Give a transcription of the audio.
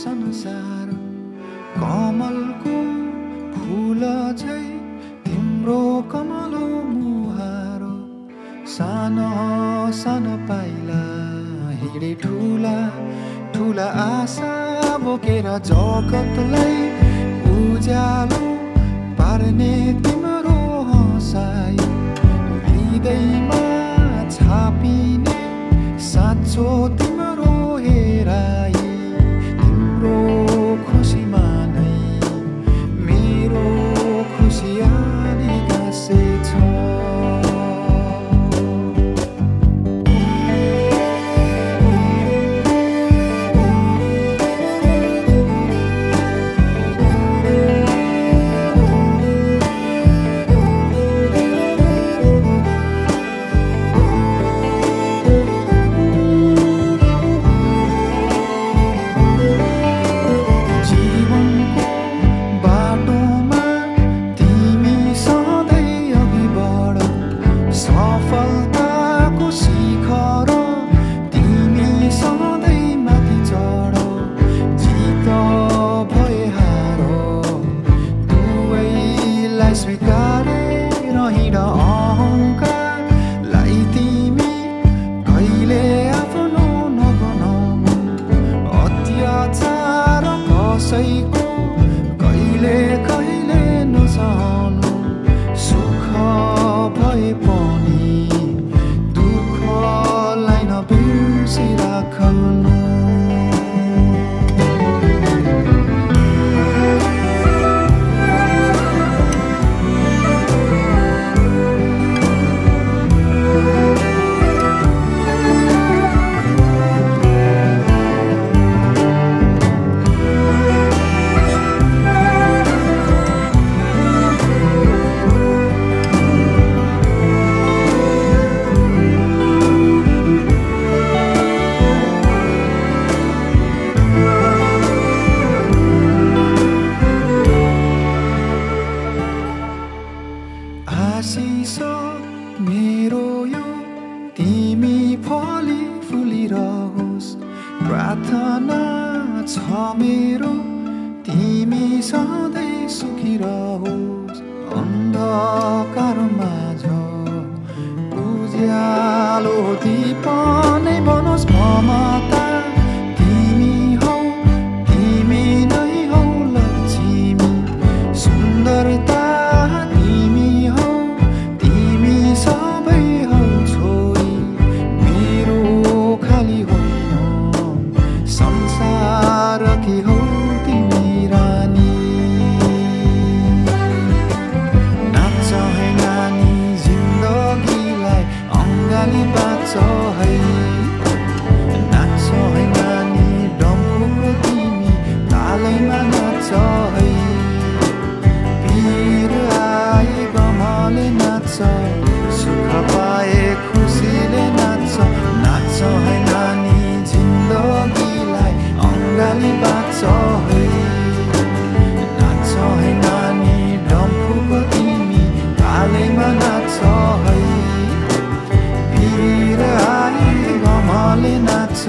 संसार कमलको फूल झै तिम्रो कमलो मुहार सानो सानो पाइला हिँडे ठुला ठुला आशा बोकेर जगतलाई उज्यालो पार्ने तिम्रो हँसाइ हृदयमा छापिने साँचो तिम्रो हेराइ तिम्रो खुसीमा नै मेरो खुसी आनी गाँसे छ। स्वीकारेर हिँड अहङ्कारलाई तिमी कहिले आफ्नो नबनाउनु अत्याचार कसैको कहिले कहिले नसहनु सुख भए पनि दुःखलाई नबिर्सिराख्नु। आशिष मेरो यो तिमी फली फुलिरहोस् प्रार्थना छ मेरो तिमी सधैँ सुखी रहोस् अन्धकार माझ उज्यालो दीप नै बनोस् ममता तिमी हौ तिमी नै हौ लक्ष्मी सुन्दरता सुख पाए खुसीले नाच्छ नाच्छ है नानी जिन्दगीलाई अङ्गाली बाँच्छ है नाच्छ है नानी डम्फुको तिमी तालैमा नाच्छ है वीर आए गमले नाच्छ।